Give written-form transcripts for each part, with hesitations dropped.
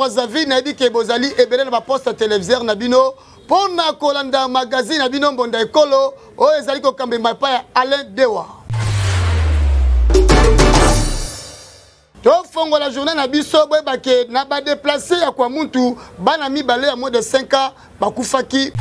Brazzaville, nayebi ke bozali ebele na baposte ya televiseur na bino mpo na kolanda magazine na bino Mbonda Ekolo oyo ezali kokambema epai ya Alain Dewa. Tofongola journée na biso boyeba ke na badeplace ya Kwamuntu bana mibale ya moins de 5 ans bakufaki.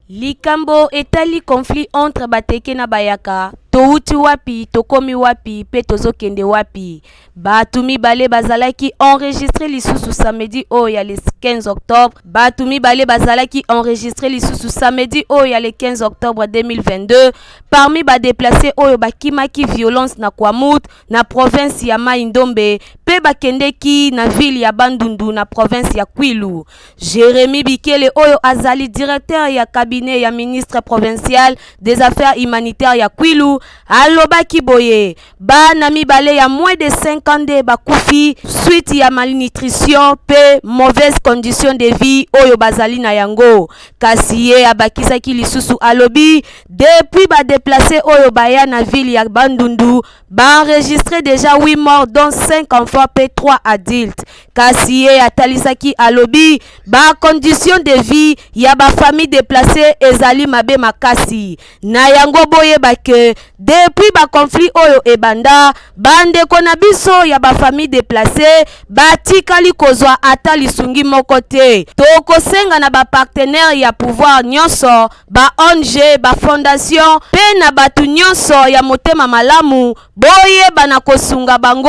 Likambo etali conflit entre Bateke na Bayaka, towuti wapi, tokomi wapi pe tozokende wapi? Batu mibale bazalaki enregistre lisusu samedi oyo ya le 15 octobre. Batu mibale bazalaki enregistre lisusu samedi oyo ya le 15 octobre 2022 parmi ba deplaces oyo bakimaki violence na Kwamouth na province ya Mai-Ndombe pe bakendeki na ville ya Bandundu na province ya Kwilu. Jeremie Bikele oyo azali directeur ya cabinet ya ministre provincial des affaires humanitaires ya Kwilu alobaki boye bana mibale ya moins de 5 ans nde bakufi suite ya malnutrition pe mauvaise condition de vie oyo bazali na yango. Kasi ye abakisaki lisusu alobi depuis ba déplacer oyo baya na ville ya Bandundu ba enregistrer déjà 8 morts dont 5 enfants pe 3 adultes. Kasi ye atalisaki alobi ba conditions de vie ya ba familles déplacées ezali mabe makasi. Na yango boyeba que depuis ba conflits oyo ebanda, ba ndeko na biso ya ba familles déplacées batikali kozwa ata lisungi moko te. Tokosenga na ba partenaires ya pouvoir nyonso, ba ong, ba fondations pe na batu nyonso ya motema malamu boyeba na kosunga bango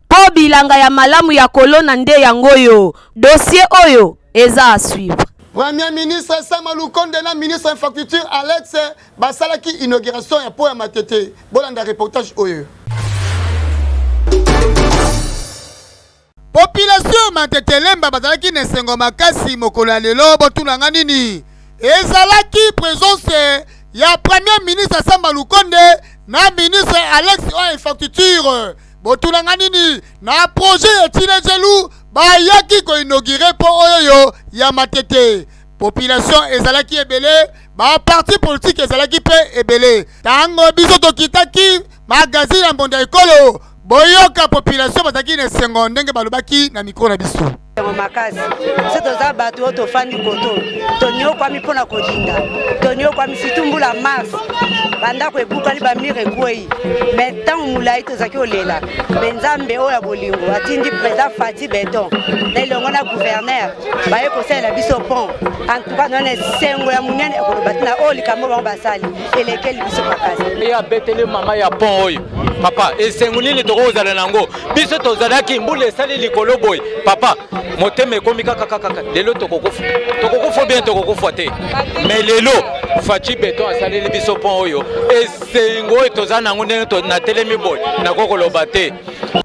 mpo bilanga ya malamu ya kolona nde yango oyo. Dossier oyo eza à suivre. Premier ministre Sama Lukonde na ministre infrastructure Alex basalaki inauguration ya pont ya Matete. Bolanda reportage oyo. Population Matete Lemba bazalaki na esengo makasi mokolo ya lelo. Botuna nga nini? Ezalaki presence ya Premier ministre Samba Lukonde na ministre Alex oyo infrastructure. Botuna nga nini? Na projet ya Tshilejelu bayaki ko inaugurer pont oyoyo ya Matete. Population ezalaki ebele, ba parti politique ezalaki pe ebele. Tango biso tokitaki magazine ya Mbonda Ekolo, boyoka population bazalaki na esengo ndenge balobaki na micro na biso. Esengo makasi biso toza bato oyo tofandi koto tonyokwami mpo na kodinda tonyokwami surtout mbula mars bandako ebukani bamire ekwei me ntango molai tozalaki kolela me nzambe oyo ya bolingo atindi président fati beton na elongo na gouverneur baye kosalela biso pont en tout cas nona esengo ya monene ekoloba ntina oyo likambo bango basali elekeli biso makasi. Ye abeteli mama ya pont oyo papa, esengo nini tokozala na yango? Biso tozalaki mbula esali likolo boye papa, motema ekomi kaka kaka, lelo tokokufa, tokokufa bien, tokokufa te, mais lelo Fatshi Beton asaleli biso pont oyo, esengo oyo toza na yango ndenge natelemi boye nakoki koloba te.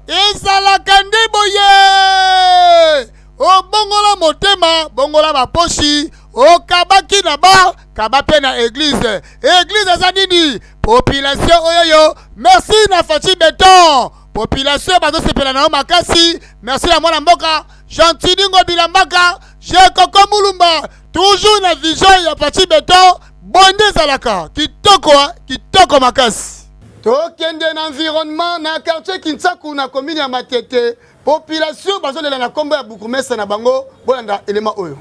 Ezalaka nde boye, obongola motema, bongola baposhi, okabaki na bar kaba mpe na eglise. Eglise eza nini? Population oyoyo, merci na Fatshi Beton. Population bazosepela na yo makasi. Merci na mwana mboka Gentiny Ngobila Mbaka, Jekoko Mulumba, toujours na vision ya Fatshi Beton. Bonde ezalaka kitoko, kitoko makasi. Tokende na environnement na quartier Kinsaku na commune ya Matete. Population bazolela na kombo ya bourgmestre na bango. Bolanda elema oyo.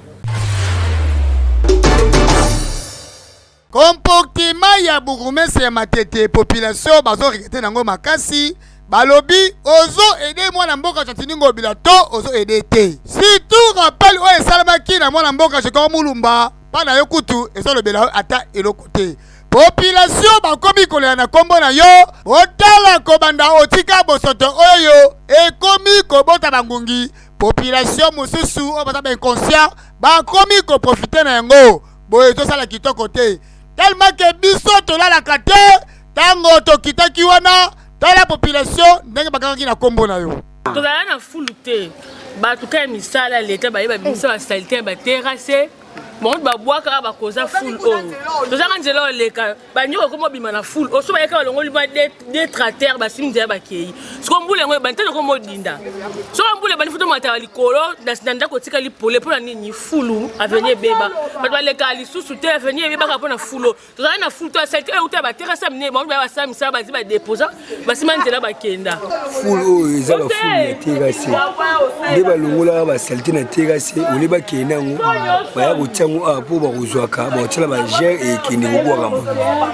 Comportement ya bourgmestre ya Matete, population bazo regretter nango makasi. Balobi ozo aider mwana mboka Gentiny Ngobila to ozo aider te. Surtout rappel oyo esalamaki na mwana mboka Jekor Mulumba, pa na yo kutu ezolobela yo ata eloko te. Population bakomi kolela na kombo na yo, botala kobanda otika bosoto oyo ekomi kobota bangungi. Population mosusu oyo baza ba inconscient bakomi koprofite na yango. Boye ezosala kitoko te, tellement ke biso tolalaka te ntango tokitaki wana. Tala population ndenge bakangaki na kombo na yo. Tozala na fulu te, bato kaka misala leta baye babimisa basalite ya baterase. Bango babwaka bakoza fulu oyo. Tozanga nzela oleka. Banyoka ekoma obima na fulu. Oso bayaka balongoli ba détracteur basimi nzela bakei. Siko mbula yango ebandi te ekoma odinda. Soko mbula ebandi futo matala likolo na ndako etikali pole mpo na nini fulu avenue ebeba. Bato balekaka lisusu te avenue ebebaka mpo na fulu. Tozali na fulu to salite oyo euta ba terrasse ya minene bango baya basala misala bazi badeposa basima nzela bakenda. Fulu oyo eza bafulu ya terrasse nde balongolaka basalite na terrasse ole bakende yango baya kotia yango awa mpo bakozwaka bakotiala bagere ekende kobwakama.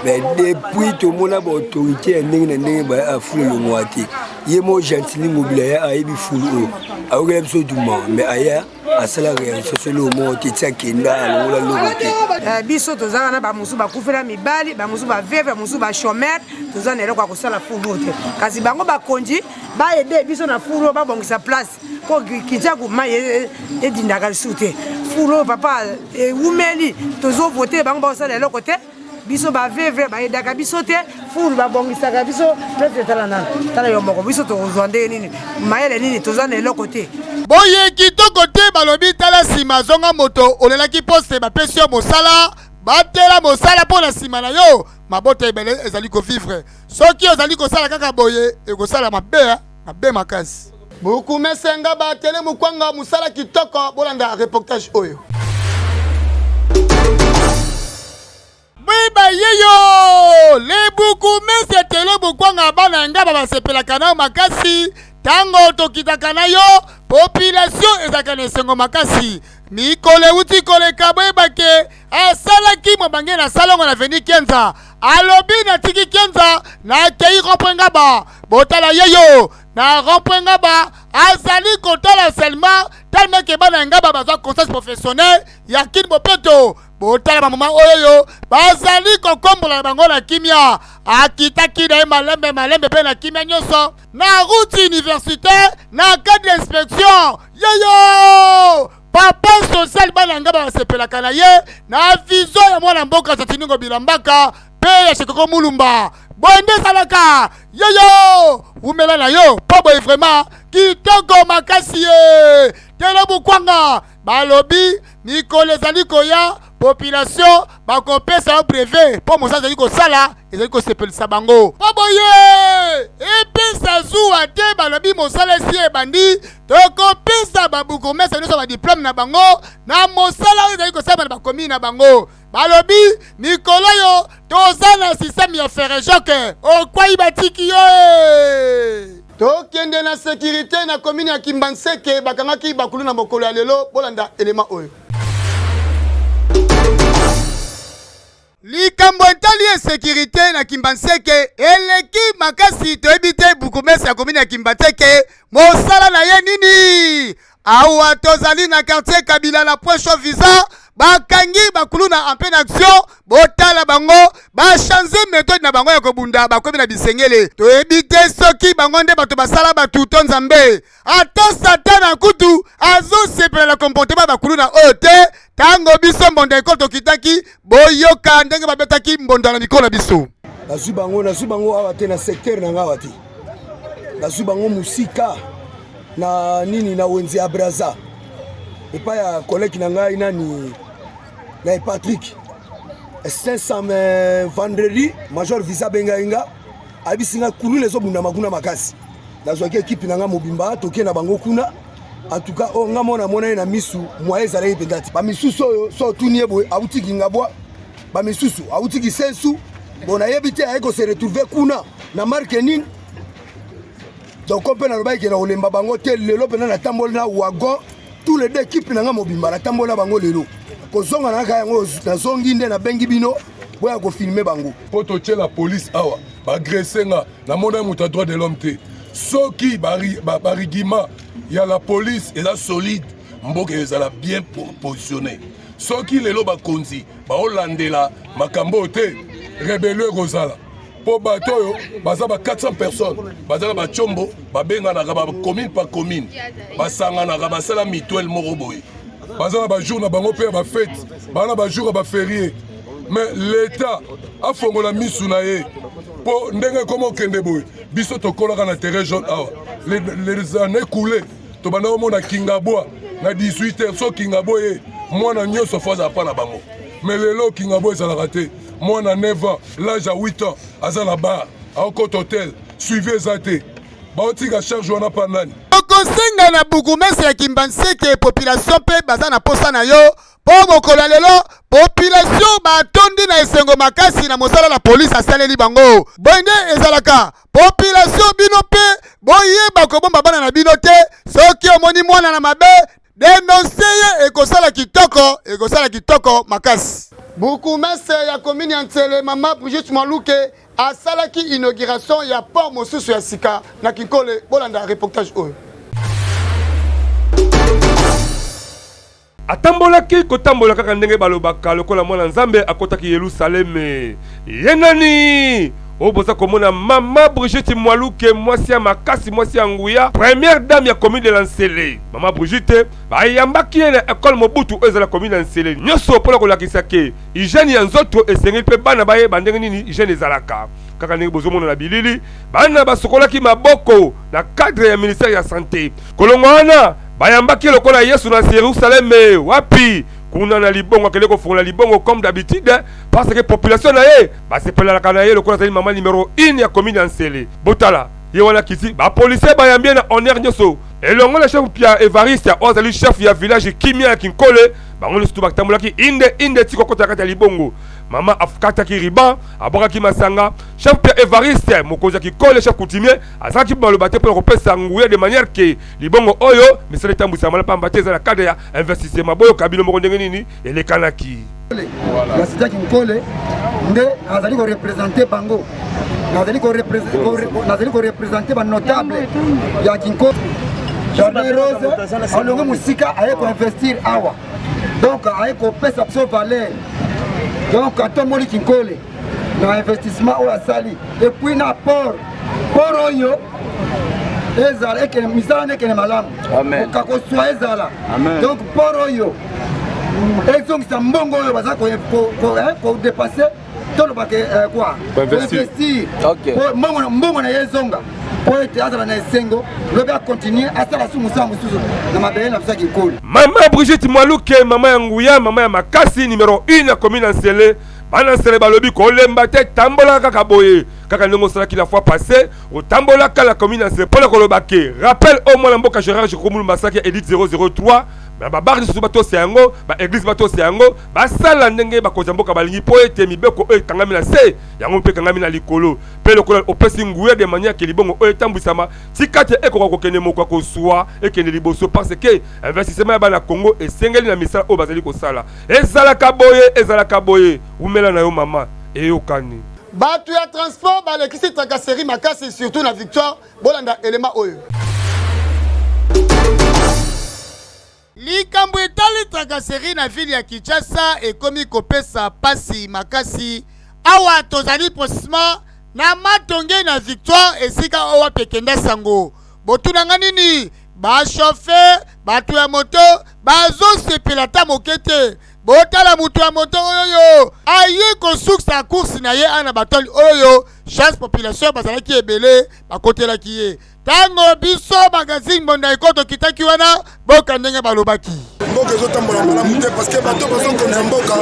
Mais depuis tomona baautorité ya ndenge na ndenge baya fulu elongwaka te. Ye moko Gentiny Ngobila ya ayebi fulu oyo ayokela biso duma mais aya asala réalisation eloko moko te ti akenda alongola loko te. Biso tozalaka na bamosusu bakufela mibali, bamosusu baveve, bamosusu bachomeur, toza na eloko ya kosala fulu te. Kasi bango bakonzi baede biso na fulu oyo babongisa place mpo Kinshasa mai edindaka lisusu te. Fulu oyo papa ewumeli, tozovote bango bakosala eloko te. Biso ba veuve bayedaka biso te, fulu babongisaka biso place. Tala nanu, tala yo moko, biso tokozwa ndenge nini, mayele nini, toza na eloko te. Boye kitoko te. Balobi tala nsima zonga moto, olelaki poste bapesi yo mosala, batela mosala mpo na nsima na yo mabota ebele ezali kovivre. Soki ozali kosala kaka boye ekosala mabe mabe makasi. Bukumesenga batele mokwanga mosala kitoko. Bolanda reportage oyo. Bweba yeyo lebukumese tele bokwanga bana ngaba basepelaka na makasi ntango tokitaka na yo, population ezalaka na esengo makasi. Mikolo euti koleka, boyebake asalaki mobange na salongo na veni Kenza, alobi natiki Kenza nakei rond-point Ngaba. Botala yeyo na rond-point Ngaba, azali kotala seulement tellement ke bana Ngaba bazwa conscience professionnelle ya Kin bopeto. Botala bamama oyo bazali kokombola na bango na kimia. Akitaki na ye malembe malembe mpe na kimia nyonso na route université na cadre inspection. Yeyo papa social, bana Ngaba basepelaka na ye na vision ya mwana mboka Satiningo Bilambaka mpe ya Shekoko Mulumba. Boye nde ezalaka. Yeyo wumela na yo mpo boye vraiment kitoko makasi. Ye tele bukwanga balobi mikolo ezali koya population bakopesa yo brevet mpo mosala ezali kosala ezali kosepelisa bango. Mpo boye epesa zuwa te. Balobi mosala esi ebandi, tokopesa babukumese nyonso badiplome na bango na mosala oyo ezali kosalema na bakomini na bango. Balobi mikolo oyo toza na systeme ya ferejoke, okwai batiki yo. Tokende na sécurité na commune ya Kimbanseke, bakangaki bakulu na mokolo ya lelo. Bolanda elema oyo. Likambo etali insécurité na Kimbanseke eleki makasi. Toyebi te bukumese ya commune ya Kimbanseke mosala na ye nini. Awa tozali na quartier Kabila na Point Chaud Visa, bakangi bakuluna en pleine action. Botala bango bachange méthode na bango ya kobunda, bakomi na bisengele. Toyebi te soki bango nde bato basala bato to Nzambe. Ata Satana kutu azosepela na comportement bakuluna oyo te. Ntango biso mbonda ekolo tokitaki, boyoka ndenge babetaki mbonda na mikolo na biso. Nazwi bango, nazwi bango awa te, na secteur na nga awa te, nazwi bango mosika na nini, na wenze ya Braza epai ya collègue na ngai nani na Patrick 500. Mais vendredi major Visa abengai nga, ayebisi nga kuluna ezobundama kuna makasi. Nazwaki ekipe na nga mobimba, toke na bango kuna. En tout cas oyo nga mona mona ye na misu mwaye ezalaki mpenza ti bamisusu oyo so otuni ye boye awuti Kingabwa, bamisusu awuti Kisensu. Bon, nayebi te aye kose retrouve kuna na marke nini. Donc mpe nalobaki ke na kolemba bango te. Lelo mpenza natamboli na wagon, tous les deux équipe na nga mobimba, natamboli na bango. Lelo kozonga na kaka yango nazongi nde nabengi bino boya kofilme bango. Mpo totiela police awa bagrese nga, namona moto ya droit de l'homme te. Soki barigima ya la police eza solide, mboka ezala bien positionné. Soki lelo bakonzi baolandela makambo oyo te, rébellion ekozala, mpo bato oyo baza ba 400 personnes, baza na bacombo, babenganaka bacommune par commune, basanganaka, basala mutuelle moko boye, baza na bajour na bango mpe ya bafete, baza na bajour ya baférié. Mais l'État afongola misu na ye, mpo ndenge ekoma okende boye, biso tokolaka na terrain jaune awa, les années coulées, tobanda komona Kingabwa na 18 heures. So Kingabwa ye Mwana nyonso fo azala pa na bango. Mais lelo Kingabwa ezalaka te. Mwana 9 ans, l'âge ya 8 ans, aza na bar, aokota hotel, suivi eza te. Baotika charge wana pa nani? Okosenga na bourgmestre ya Kimbanseke population mpe baza na posa na yo mpo mokolo ya lelo population batondi na esengo makasi na mosala la police asaleli bango. Boye nde ezalaka population, bino mpe boyeba kobomba bana na bino te. Soki omoni mwana na mabe, denonse ye, ekosala kitoko, ekosala kitoko makasi. Bourgmestre ya commune ya Nsele, mama Brigitte Mwaluke, asalaki inauguration ya port mosusu ya sika na Kinkole. Bolanda reportage oyo. Atambolaki kotambola kaka ndenge balobaka, lokola mwana Nzambe akotaki Yelusaleme. Ye nani? Oyo boza komona mama Brigitte Mwaluke, mwasi ya makasi, mwasi ya nguya, première dame ya commune de la Nsele. Mama Brigitte bayambaki ye na école Mobutu oyo ezala commune ya Nsele, nyonso mpo na kolakisa ke hygiène ya nzoto esengeli mpe bana bayeba ndenge nini hygiène ezalaka. Kaka ndenge bozomona na bilili, bana basokolaki maboko na cadre ya ministère ya sante. Kolongwa wana bayambaki ye lokola Yesu na Yerusaleme, wapi kuna na libongo akende kofungola libongo comme d'habitude, parce que population na ye basepelalaka na ye lokola azali mama numero 1 ya commune ya Nsele. Botala ye wana kiti, bapolisier bayambi ye na honneur nyonso elongo na chef Pia Evariste oyo azali chef ya village Kimia ya Kinkole. Bango nyonso tu batambolaki inde inde ti kokota na kati ya libongo. Mama akataki ruban, abwakaki masanga. Chef Pia Evariste, mokonzi ya Kinkole, chef coutumier, azalaki maloba te mpona kopesa nguya de manière ke libongo oyo misala etambwisama na pamba te, eza na cadre ya investissement. Boyoka bino moko ndenge nini elekanaki. Ya Sita Kinkole nde azali korepresente bango, nazali korepresente banotable ya Kinkole. Jardin Rose alongi mosika, aye koinvestir awa, donc aye kopesa biso valeur, donc atomboli Kinkole na investissement oyo asali, et puis na port oyo ezala ekende misala nekende malamu, kokakoswa ezala, donc port oyo ezongisa mbongo oyo baza kodepense, tolobaka quoi, koinvestir mbongo na ye ezonga mpo ete azala na esengo lobi akontinue asala su mosala mosusu na mabele na biso ya Kinkole. Mama Brigitte Mwaluke, mama ya nguya, mama ya makasi, numero 1 ya commune ya Nsele. Bana Nsele balobi kolemba te, tambolaka kaka boye, kaka ndenge osalaki la fois passée, otambolaka na commune ya Nsele mpona koloba ke rappel oyo mwana mboka Gérard Jeko Mulumba asalaki ya Edite 003 na babare lisusu batosa yango, baeglise batosa yango, basala ndenge bakonzi ya mboka balingi, mpo ete mibeko oyo ekangami na se yango mpe ekangami na likolo. Mpe lokola opesi nguya de manière ke libongo oyo etambwisama, tika te ekoka kokende moko ya kozwa ekende liboso, parce que investissement ya bana Congo esengeli na misala oyo bazali kosala. Ezalaka boye, ezalaka boye. Wumela na yo mama, eyokani. Bato ya transport balekisi tracasserie makasi, surtout na Victoire. Bolanda elema oyo. Likambo etali tracasserie na ville ya Kinshasa ekomi kopesa pasi makasi. Awa tozali precisement na Matonge na Victoire, esika oyo wapi ekenda sango. Botunanga nini? Ba chauffeur, bato ya moto bazosepela ata moke te. Botala moto ya moto oyo aye kosukisa course na ye ana batoli oyo chance population bazalaki ebele bakotelaki ye. Tango biso magazine Mbonda Eko tokitaki wana, boka ndenge balobaki. Mboka ezotambola malamu te parce que bato bazokonza mboka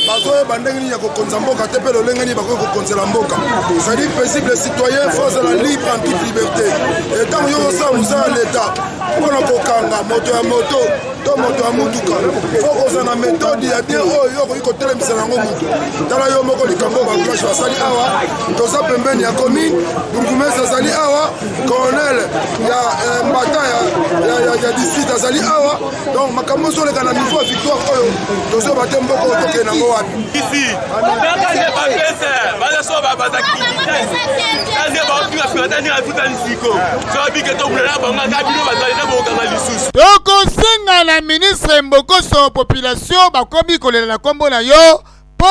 bazoyeba ndenge nini ya kokonza mboka te, mpe lolenge nini bakoki kokonzela mboka. Ezali paisible, citoyen fo azala libre en toute liberté. Ntango yo ozosala mosala ya leta mpona kokanga moto ya moto to moto ya mutuka, fo kozala na metode ya bien oyo yo okoki kotelemisa yango motu. Tala yo moko likambo oyo baplage basali awa, toza pembeni ya commune, bourgmestre azali awa, colonel ya mbata ya district azali awa. Donc makambo ezoleka na niveau ya Victoire oyo, tozoyeba te mboka oyo tokende yango wapi. Tokosenga na ministre Mbokoso, population bakomi kolela na kombo na yo po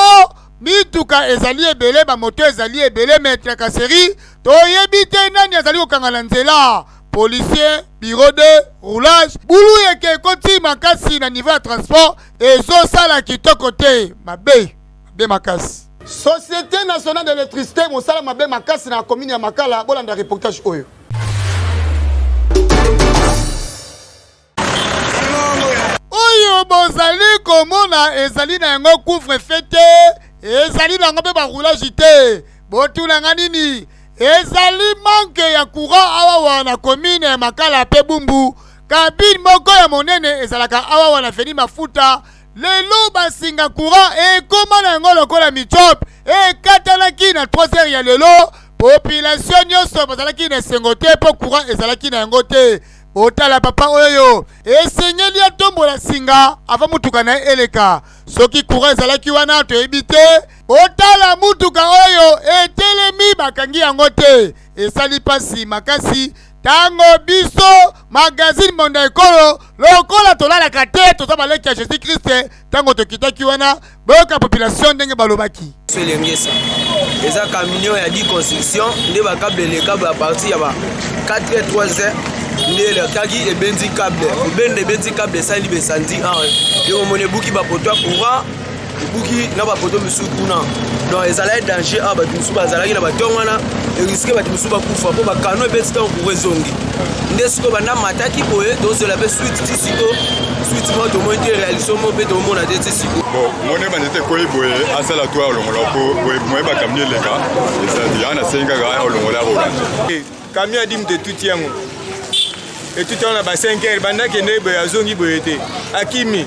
mituka ezali ebele, bamoto ezali ebele, mais tracasserie toyebi te nani azali kokanga na nzela. Policier, bureau de roulage, bulu eke ekoti makasi na niveau ya transport, ezosala kitoko te, mabe mabe makasi. Société nationale d'électricité mosala mabe makasi na commune ya Makala. Bolanda reportage oyo. Oyo bozali. Bokomona ezali na yango couvre-feu te, ezali na yango mpe ba roulage te. Botuna nga nini? Ezali manque ya courant awawa na commune ya Makala mpe Bumbu. Cabine moko ya monene ezalaka awawa na avenue Mafuta. Lelo basinga courant ekoma na yango lokola michope ekatanaki na 3 heures ya lelo. Population nyonso bazalaki na esengo te mpo courant ezalaki na yango te. Botala papa oyo esengeli atombola singa avant motuka na ye eleka. Soki courant ezalaki wana toyebi te. Botala motuka oyo etelemi bakangi yango te. Esali pasi makasi tango biso magazine Mbonda Ekolo lokola tolalaka te toza baleki ya Jesus Christ tango tokitaki wana boyoka population ndenge balobaki. Elengesa eza camion ya di construction nde ba cable eleka ba partir ya ba 4 h 3 h nde elekaki ebendi cable kobenda ebendi cable esali besandi awa yo omoni ebuki bapoto ya courant ebuki na bapoto mosusu kuna donc ezalaki danger awa bato mosusu bazalaki na batongo wana eriske bato mosusu bakufa mpo bakano ebeti ntango courant ezongi nde sikoyo banda mataki boye tozela mpe suite ti siko suite moko tomoni te réalisation moko mpe tomona te ti siko bon moni banzete ekwei boye asala to alongola mpo boye moye bakamio eleka eza te wana asengi kaka alongola akolanda Camion ya dime etuti yango etuti yango na ba 5 heures banda akende boye azongi boye te akimi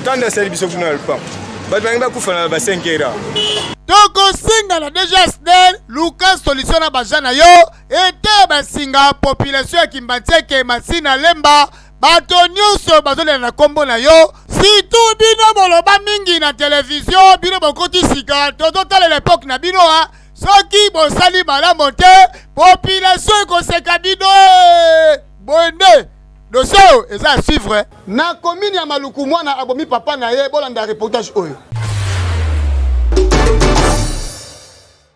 kanda asali biso kuna na lupango bato bangi bakufa na ba 5 heures awa. Tokosenga na DG SNEL luka solution na baja na yo ete basinga population ya Kimbanseke, Masina, Lemba bato nyonso bazolela na nkombo na yo surtout bino boloba mingi na televizio bino bokoti sika tozotalela epoke na bino a Soki bosali malamu te, population ekoseka bino. Boye nde dossier oyo eza à suivre. Na commune ya Maluku mwana abomi papa na ye, bolanda reportage oyo.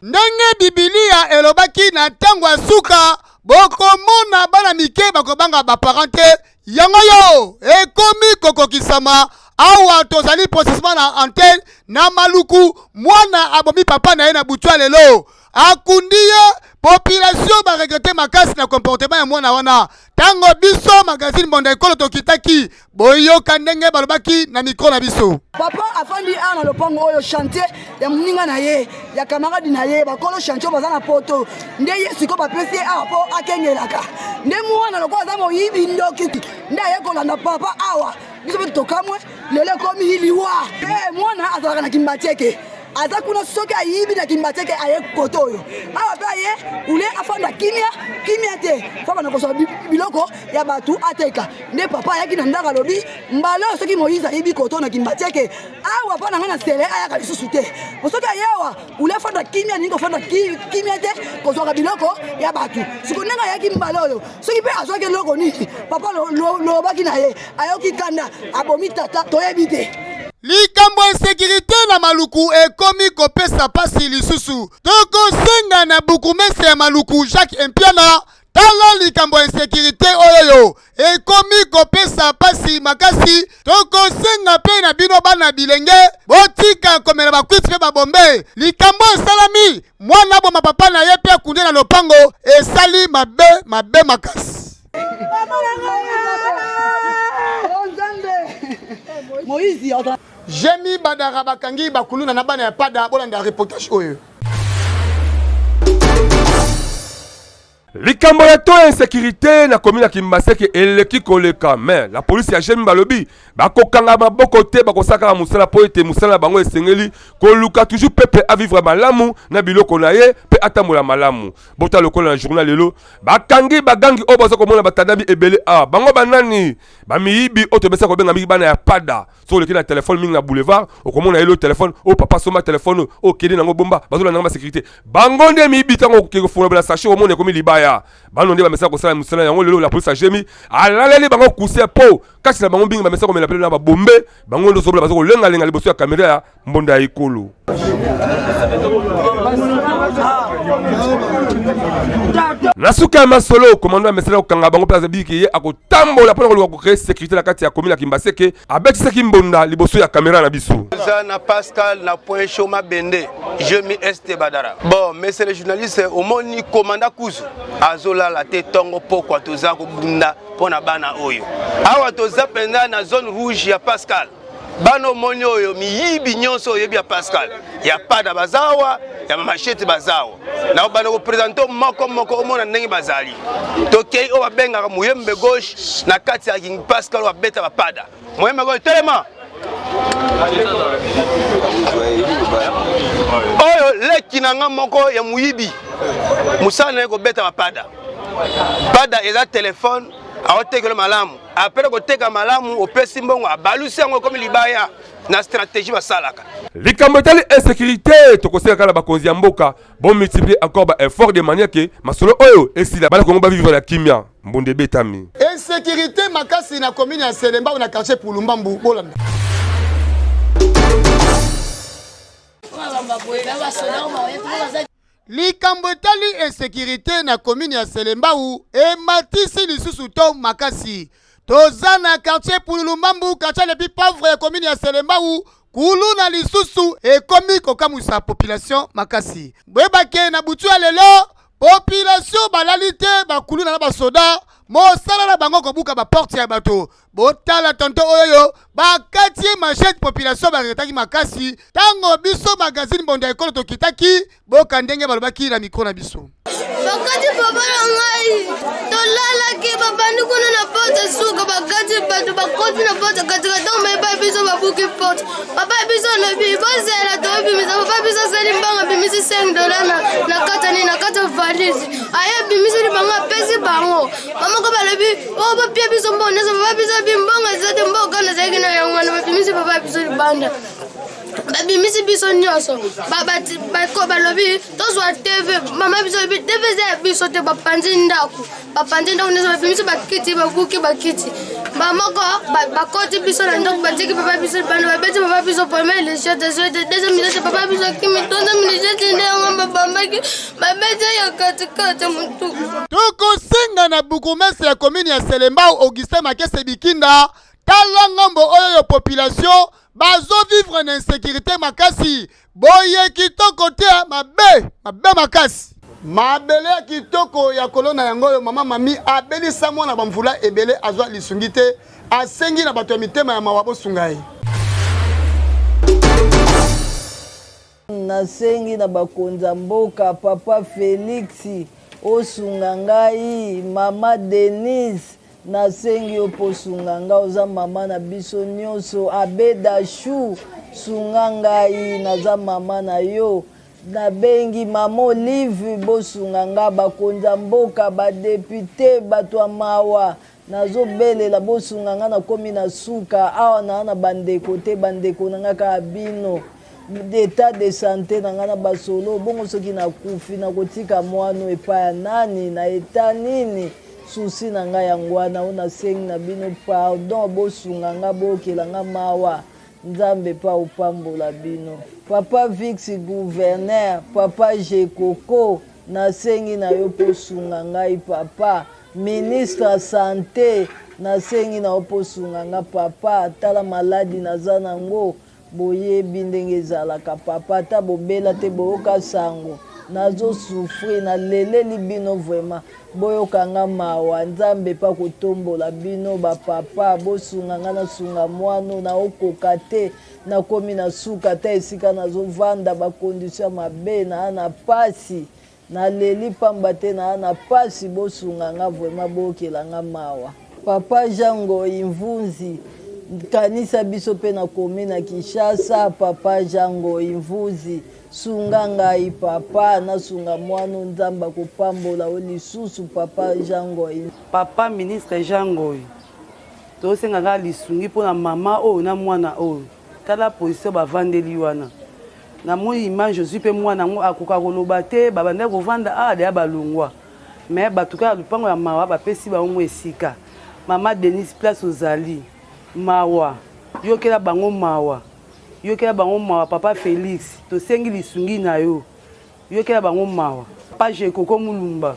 Ndenge Bibilia elobaki na ntango ya suka, bokomona bana mike bakobanga ba parents te, Yango yo ekomi kokokisama awa tozali precisement na antenne na Maluku. Mwana abomi papa na ye na butu ya lelo, akundi ye. Population ba regrette makasi na comportement ya mwana wana. Tango biso magazine Mbonda Ekolo tokitaki, boyoka ndenge balobaki na micro na biso. Papa afandi awa na lopango oyo chantier ya moninga na ye ya camarade na ye bakolo chantier baza na poto nde ye sikoyo bapesi ye awa mpo akengelaka nde mwana lokola aza moyibi ndoki nde aye kolanda papa awa biso mpe tokamwe lelo ekomi liwa eh, mwana azalaka na kimbatieke aza kuna soki ayibi na kimbateke aye kote oyo awa mpe aye ule afanda kimia kimia te fo bana kozwa biloko ya bato ateka nde papa ayaki na ndako alobi mbala oyo soki moïse ayibi koto na kimbatieke awa mpo na ngai na sele ayaka lisusu te po soki aye awa ule afanda kimia alingi kofanda kimia te kozwaka biloko ya bato siko ndenge ayaki mbala oyo soki mpe azwaki eloko nini papa lobaki na ye ayoki kanda abomi tata toyebi te Likambo ya insécurité na Maluku ekomi kopesa pasi lisusu. Tokosenga na bourgmestre ya Maluku Jacques Mpiana Tala likambo ya insécurité oyoyo ekomi kopesa pasi makasi. Tokosenga mpe na bino bana bilenge botika komela bakwiti mpe babombe. Likambo esalami mwana aboma papa na ye mpe akunde na lopango esali mabe mabe makasi. Jemi Badara bakangi bakuluna na bana ya pada bolanda reportage oyo. Likambo ya taux ya insécurité na commune ya Kimbaseke eleki koleka mais la police ya GM balobi bakokanga maboko te bakosala kaka mosala mpo ete mosala na bango esengeli koluka toujours peuple a vivre malamu na biloko na ye mpe atambola malamu. Bota lokola na journal lelo bakangi bagangi oyo baza komona batandami ebele awa bango banani bamiyibi oyo tobesa kobenga mingi bana ya pada soki oleki na telefone mingi na boulevard okomona ye lo telefone oyo oh, papa somba telefone oyo oh, okende nango bomba bazolanda yango basécurité bango nde miyibi ntango okeke kofungola sachet omona ekomi libaya bano nde bamesana kosala mosala yango lelo la police agemi alaleli bango coussin po kati na bango mingi bamesana komela pele na babombe bango nde ozobola baza kolengalenga liboso ya kamera ya mbonda ya ekolo na suka ya masolo komando amesana kokanga bango mpe azabiki ye akotambola mpo na koluka kocree sécurité na kati ya commune ya kimbaseke abetisaki mbonda liboso ya kamera na biso eza na pascal na point chaud mabende jemi st badara bon monsieur le journaliste omoni komanda kuzu azolala te ntongo pokwa toza kobunda mpo na bana oyo awa toza mpenza na zone rouge ya pascal. Bana omoni oyo miyibi nyonso oyebi ya Pascal, ya Pada bazawa, ya Mama Shete bazawa. Na bana ko présenter moko moko omona ndenge bazali. Tokei oyo babengaka Muyembe gauche na kati ya King Pascal oyo abeta ba Pada. Muyembe gauche telema. Oyo leki na nga moko ya muyibi. Musala na ye kobeta ba Pada. Pada eza telefone aotekelo malamu apres koteka malamu opesi mbongo abalusi yango ekomi libaya na stratégie basalaka. Likambo etali insécurité, tokosenga kaka na bakonzi ya mboka bo multiplier encore ba effort de manière que masolo oyo esila, bana Kongo ba vivre na kimia. Mbunda ebetami. Insécurité makasi na commune ya Selembao na quartier Pulumbambu. Bolanda. Likambo etali insecurite na commune ya Selembao ematisi lisusu to makasi. Toza na quartier Pululumbambu, quartier le plus pauvre ya commune ya Selembao. Kuluna lisusu ekomi kokamwisa population makasi. Boyebake na butu ya lelo population balali te, bakuluna na basoda mosala na bango kobuka ba porte ya bato. Botala tonton oyoyo bakati ye machette, population baretaki makasi ntango biso magazine Mbonda Ekolo tokitaki boka ndenge balobaki na micro na biso. Bakati papa na ngai, tolalaki babandi kuna na porte suka, bakati bato bakoti na porte katika ntango bayeba biso babuki porte. Papa biso alobi bozela tobimisa. Papa biso asali mbanga, abimisi 5 dola na kati ya nini, na kati ya valise, aye abimiseli bango, apesi bango. Bamoko balobi o oh, bapia biso mbongo nyonso. Papa biso bi mbongo eza te, mbongo kaka nazalaki na yango wana. Babimisi papa biso libanda, babimisi biso nyonso, balobi tozwa TV. Mama biso alobi TV eza ya biso te. Bapanzi ndako, bapanzi ndako nyonso, babimisi bakiti, babuki bakiti. Bamoko bakoti biso na ndako, batiki papa biso libanda, babeti papa biso premier lechete, deuxième lechete, papa biso akimi, troisième lechete nde yango babambaki, babeti ya katikati motu. Tokosenga na bourgmestre ya commune ya Selembao Augustin Makese Bikinda, tala ngambo oyo yo population bazo vivre na insécurité makasi boye, kitoko te, mabe mabe makasi. Mabele ya kitoko ya kolona yango oyo mama Mami abelisa mwana bamvula ebele, azwa lisungi te, asengi na bato ya mitema ya mawa bosunga ye. Nasengi na bakonzi ya mboka, papa Felix osunga ngai, mama Denise nasengi yo mpo osunga ngai, oza mama na biso nyonso. Abeda Shu, sunga ngai, naza mama na yo. Nabengi mama Olive, bosunga ngai, bakonzi ya mboka, badepute, bato ya mawa, nazobelela bosunga ngai, nakomi na suka awa, naa na bandeko te, bandeko na ngai kaka bino. Etat de sante na ngai na basolo bongo, soki nakufi nakotika mwana epai ya nani, na etat nini? Souci na ngai yango wana oyo nasengi na bino pardon, bosunga ngai, boyokela ngai mawa, Nzambe mpe opambola bino. Papa Vix gouverneur, papa Jekoko, nasengi na yo mpo osunga ngai papa. Ministre ya sante, nasengi na yo mpo osunga ngai papa, tala maladi naza nango. Boyebi ndenge ezalaka papa, ata bobela te boyoka sango, nazo souffrir, naleleli bino vraiment, boyoka nga mawa, Nzambe pe akotombola bino ba papa, bosunga nga nasunga mwana oyo, naokoka te, nakomi na suka, ata esika nazovanda ba condition ya mabe, naa na pasi, Naleli pamba te naa na pasi bosunga nga vraiment boyokela nga mawa. Papa Jean Ngoyi Mvunzi kanisa biso pe na commune ya Kinshasa papa Jean Ngoyi Mvuzi sunga ngai papa nasunga muana oyo Nzambe akopambola yo lisusu papa Jean Ngoyi. Papa ministre Jean Ngoyi tosenga kaka lisungi pona mama oyo na mwana oyo tala position bavandeli wana Namoni image ozui pe mwana yango akoka koloba te babandaki kovanda awa deja balongwa mais batu kaka lupango ya mawa bapesi bango mwa esika mama Denise place ozali mawa yokela bango mawa yokela bango mawa papa Felix tosengi lisungi na yo yokela bango mawa papa Jekoko Mulumba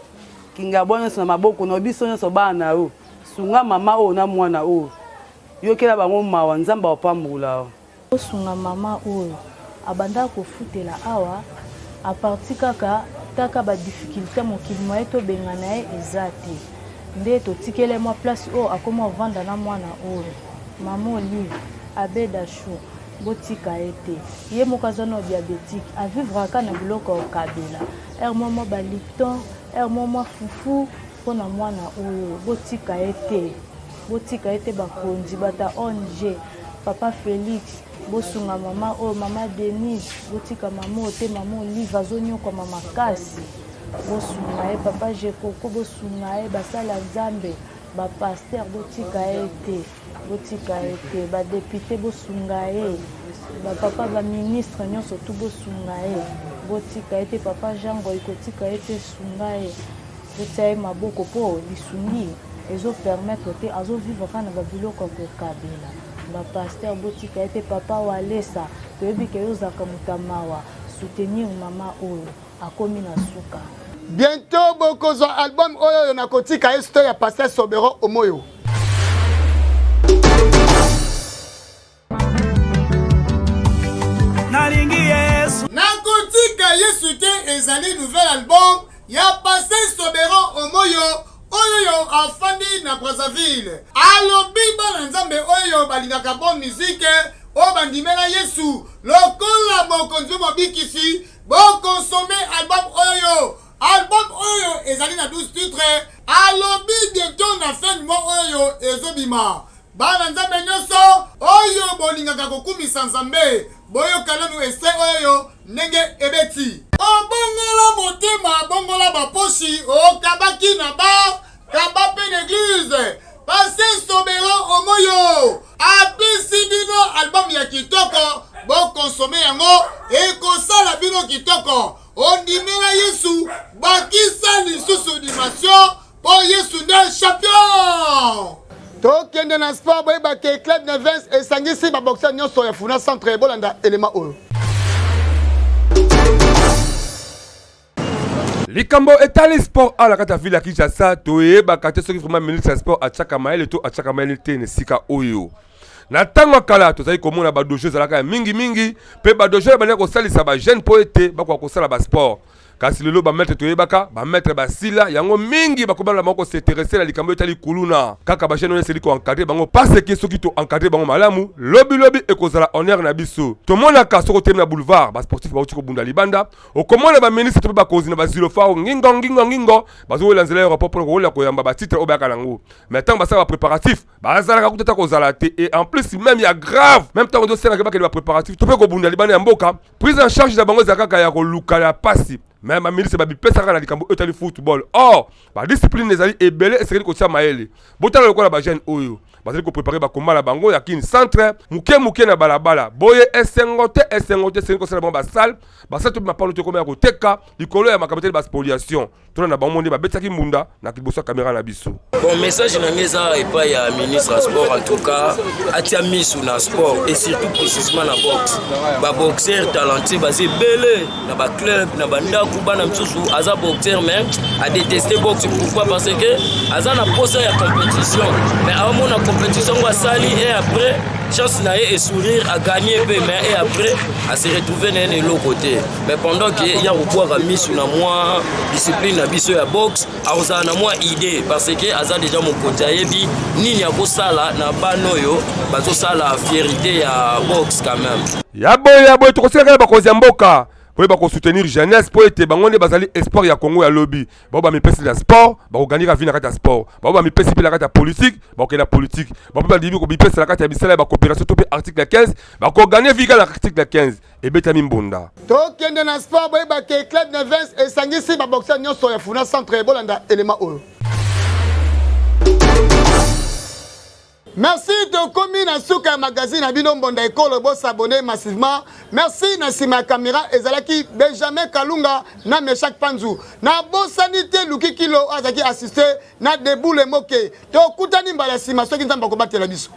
kingabwa nyonso na maboko na biso nyonso bana na yo sunga mama oyo na mwana oyo yokela bango mawa Nzambe akopambola yo. Bosunga maman oyo abandaka kofutela awa a partir kaka taka ba difficulte mokili moyen tobengana ye eza te nde totikela ye mwa place oyo akoma ovanda na mwana oyo maman olive. Abeda Chou botika ye te ye moko aza nao diabetique a vivre kaka na biloko ya kokabela heure moko mwa ba lipton heure moko mwa fufu mpo na mwana oyo botika ye te botika ye te bakonzi bato ya ong papa Felix bosunga mama oyo mama Denise botika mama oyo te mama Olive azonyokwama makasi bosunga ye papa Jekoko bosunga ye basali ya Nzambe ba pasteur botika ye te botika ye te ba depute bosunga ye ba papa ba ministre nyonso tu bosunga ye botika ye te papa Jean Ngoy kotika ye te sunga ye botia ye maboko mpo lisungi ezo permettre te azo vivre kaka na ba biloko ya kokabela ba pasteur botika ye te papa Walesa toyebi ke yo ozalaka moto ya mawa soutenir mama oyo akomi na suka. Bientot bokozwa album oyo oyo nakotika ye sto ya pasteur Sobero Omoyo. Nalingi Yesu. Nakotika Yesu te ezali nouvel album ya pasteur Sobero Omoyo oyo afandi na Brazzaville. Alobi bana Nzambe oyo balingaka bonne musique oyo bandimela Yesu lokola mokonzi mpe mobikisi Bo consommer album oyo. Album oyo ezali na 12 titres. Alobi bientot na fin du mois oyo ezobima. Bana Nzambe nyoso oyo bolingaka kokumisa Nzambe, boyoka nanu extrait oyo ndenge ebeti. Obongola motema, bongola ba poshi, okabaki na bar, kaba pe na eglise. Pasteur Sobero Omoyo apesi bino album ya kitoko, bo consommer yango ekosala bino kitoko. Ondimela Yesu, bakisa lisusu dimension po Yesu nde champion. Tokende na sport, boyeba ke Club Nevens esangisi ba boxeur nyonso ya Funa Centre. Bolanda elema oyo. Likambo etali sport awa na kati ya ville ya Kinshasa, toyebaka te soki vraiment ministre ya sport atiaka mayele to atiaka mayele te na esika oyo. Na ntango ya kala tozali komona ba dojo ezalaka ya mingi mingi mpe ba dojo ebandaki kosalisa ba jeune mpo ete bakoka kosala ba sport. Kasi lelo ba maitre toyebaka, ba maitre basila yango mingi bakobanda bango ko s'interesser na likambo etali kuluna. Kaka ba jeune oyo esengeli ko encadrer bango parce que soki to encadrer bango malamu, lobi lobi ekozala honneur na biso. Tomonaka soki otelemi na boulevard, ba sportifs bauti kobunda libanda, Okomona ba ministre to pe bakonzi na ba zilofao ngingo ngingo ngingo bazowela nzela ya aeroport pona kowelela koyamba ba titre oyo bayaka nango. Mais tango basala ba preparatif bazalaka kutu ata kozala te et en plus meme ya grave meme tango ezosenga ke bakende ba preparatif to pe kobunda libanda ya mboka prise en charge na bango ezala kaka ya koluka ya pasi. Mais ba ministre bamipesa kaka na likambo oyo etali football or ba discipline ezali ebele esengeli kotia mayele. Botala lokola ba jeune oyo bazali ko preparer ba combat na bango ya kin centre muke muke na balabala boye esengo te esengo te esengeli kosala bango ba salle ba salle to mapalo te koma ya koteka likolo ya makambo etali ba spoliation tona na bango nde babetaki mbunda na liboso ya kamera na biso. Bon message na ngai eza epai ya ministre ya sport en tout cas atia misu na sport et surtout précisément na boxe ba boxeur talentueux baza ebele na ba club na ba ndaku bana misusu aza boxeur mais a détester boxe pourquoi parce que aza na posa ya compétition mais aomona compétition ngo asali et après chance na ye esourire a gagné mpe mais et après a se retrouver na ye na eloko te mais pendant que ya kobwaka misu na mwa discipline na biso ya boxe akozala na mwa idée parce que aza deja mokonzi ayebi nini akosala na bana oyo bazosala fierité ya boxe quand même. Ya boye ya boye tokosengaka na bakonzi ya mboka boyeba kosoutenir jeunesse mpo ete bango nde bazali espoir ya Congo ya lobi. Bao bamipesi na sport bakoganyeka vie na kati ya sport, bao bamipesi mpe na kati ya politique bakokende na politique, bao mpe bandimi komipesa na kati ya misala ya bacoopération to mpe article 15 bakoganye vie kaka na article 15. Ebetami mbonda. Tokende na sport boyeba ke club Nevens esangisi ba boxeur nyonso ya Funa Centre bolanda elema oyo. Merci tokomi na suka ya magazine na bino mbonda ekolo bo s'abonner massivement. Merci na sima ya camera ezalaki Benjamin Kalunga na Meshak Panzu. Na bosani te Luki Kilo azalaki assisté na Deboule Moke. Tokutani mbala sima soki Nzambe akobatela biso.